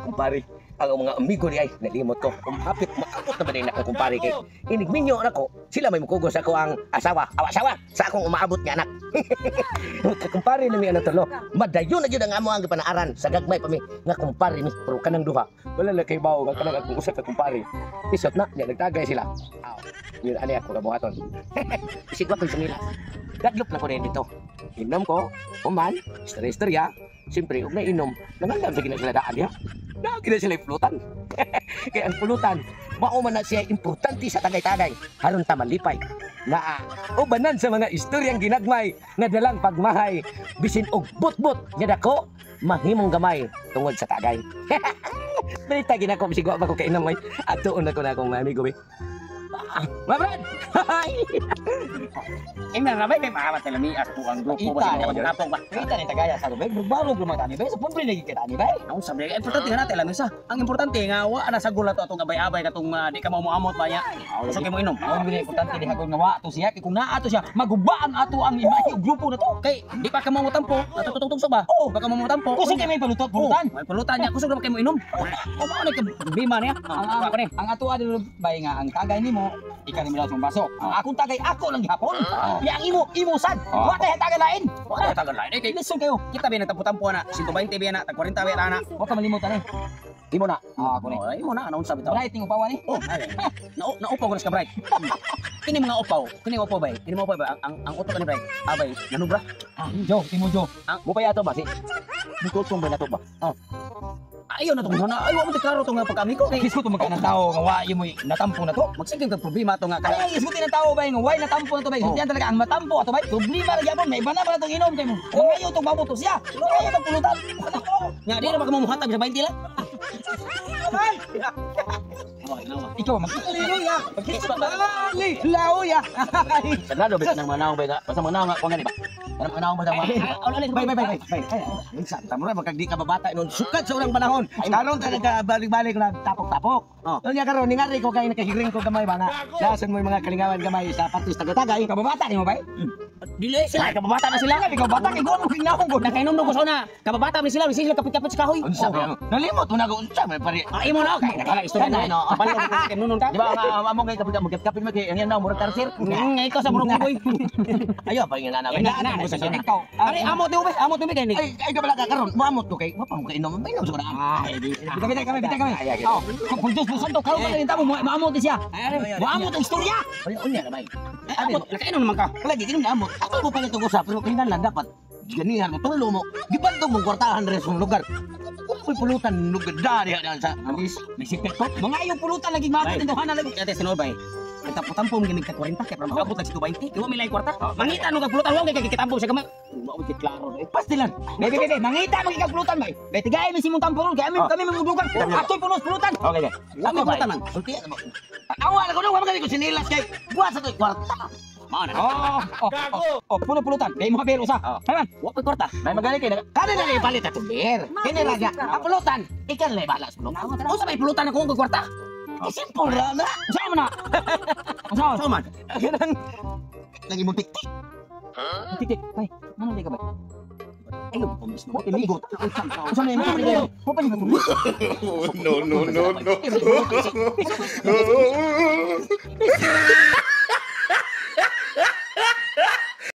Kumpare, ang mga amigo ni ay nalimot ko. Hapit maabot na ba din akong kumpare kay inig minyo nako, sila may mukugos ako ang asawa, aw asawa sa akong umaabot nga anak. Kumpare na mi ano tulo. Madayon na gyud ang amo ang gipanaaran sa gagmay pa mi nga kumpare mi pero kanang duha. Wala na kay bawo nga kanang akong usa ka kumpare. Isot na, niya nagtagay sila. Aw, yun ani ako kabuhaton. Isig wa ko'y sumila. Dadlok na ko rin dito. Inom ko, human, istorya-istorya. Siyempre, ug nainom, nangandam sa gina sila daan niya. Daan gina sila pulutan. Kaya ang pulutan, mao man na siya importante sa tagay-tagay. Haron ta malipay. Naa, ubanan sa mga istoryang ginagmay nga dalang pagmahay, bisin og butbut nga dako, mahimong gamay tungod sa tagay. Balita gina ko, bisig wa pa ko kainom ay. Atuon na ko na akong mga amigo, be. Ah, my brad! Eh, na bay, may maawa sa lami as ang grupo ba Ita, sila kapong ba? Kita ni tagaya sa tubig, balog lumang tani bay, sa pumbre lagi kita ni bay. Ang sabi, importante nga natin lamisa. Ang importante nga wa na sa gulat atong abay-abay katong di ka mamuamot ba niya. Gusto kay mo inom. Ang gini importante di hagol nga wa ato siya kay kung naa ato siya, magubaan ato ang imahe og grupo na to. Kay di pa ka mamutampo, natutugtog ba? Oo. Baka mamutampo. Kusog kay may palutot, pulutan. May pulutan niya, kusog na ba kay mo inom? O mao na kay problema niya. Ang Ang ang ato adto bay nga ang tagay nimo ikaw ni mo baso. Ang akong tagay ako lang gihapon. Ya ang imo imo sad. Wa tay tagay lain. Wa tay tagay lain. Eh, kay Lisod kayo. Kita ba nagtampo-tampo na 120 ba na, tag 40 ba na. Wa ka malimot ani. Imo na. Ah, ako ni. Oh, imo na, anong sabi to? Bright ning upawan ni. Oh, na naupaw ko na sa Bright. Kini mga upaw, kini upaw bay, kini mga upaw bay, ang utok ni Bright. Abay, nanubra. Ah, Jo, imo Jo. Mupay ato ba si? Mukutong ba na to ba? Ayaw na to na. Ayaw mo klaro to nga pagkami ko. Kay ko to magka ng tao nga wa imo natampo na to. Magsiging kag problema to nga Kaya ang isgutin ng tao bay nga way natampo na to bay. Isgutin talaga ang matampo ato bay. Problema ra gyapon may iba na ba natong inom kay mo. Ngayon tong mabuto siya. Ngayon tong pulutan. Nga di ra ba ka mamuhatag sa 20 lang? Ikaw mag Hallelujah. Hallelujah. Sagrado ba nang manaw ba basta manaw nga ko ngani ba? Kanang manaw ba sa Bay bay bay bay. Bay. Minsan, tamo ra magkag di ka babata noon. Sukad sa unang panahon. Karon ta nagkabalik-balik na tapok-tapok. Oh. Unya karon ningari ko kay nakahiring ko gamay ba nga. Dasan mo yung mga kalingawan gamay sa partis tagay-tagay. Kababata nimo bay? Dili sila kababata na sila. Sila ikaw bata kay kuno kinahong ko. Nakainom ko sa una. Kababata ni sila, sila kapit-kapit sa kahoy. Unsa ba? Nalimot mo na ko unsa may pare. Ah, imo na okay. Nakala istorya na. No. Kabalo ko kay nunon ka. Di ba nga amo kay kapit magkapit mo kay ang yan na murag tarsier. Ikaw sa murong kuboy. Ayo pa yung nana. Na na na. Ikaw. Ari amot ni ubes, amot ni ubes kay ni. Ay ay kabala ka karon. Moamot ko kay wa pa mo kainom. Mainom sa na. Ay, bitay bitay kami, bitay kami. Oh, kung Diyos mo santo, karon pa rin tamo maamot ni siya. Maamot ang istorya. Ay unya na bay. Ay, amot, nakainom naman ka. Lagi kinom na amot. Ako mo pala itong usap pero kinahanglan dapat ganihan mo tulo mo. Gibantog mong kwartahan rin sa lugar. Uy, pulutan lugar dari sa Alis, may secret ko. Mga iyong pulutan lagi maabot ng duhana lagi. Ate sinod bay. Nagtampo-tampo mo ginig 40 kay para makaabot nag 120. Di wa may lain kwarta. Mangita no kag pulutan wa kay kitampo siya gamay. Wa kay klaro eh. Pastilan. Bay, bay, bay, mangita mo kag pulutan bay. Bay tigay mi simong tampo ron kay amin kami mamudugan. Atoy punos pulutan. Okay, okay. Wa may pulutan man. Sulti na mo. Awa na ko no, wa man ko sinilas kay buwas sa to'y kwarta. Mao na. Oh, oh, oh, oh, puno pulutan. Bay mo kabelo sa. Hay man. Wa may kwarta. May magaling kay kani na ipalit atong beer. Kini ra niya. Ang pulutan, ikaw na ibalas mo. Unsa may pulutan ako kung kwarta? Eh, simple ra na. Unsa man na? Unsa? So man. Kanang lagi mo tiktik. Titik. Bay, ano di ka bay? Ayo, pumis no. Iligo. Unsa man mo? Mo pa ni No, no, no, no.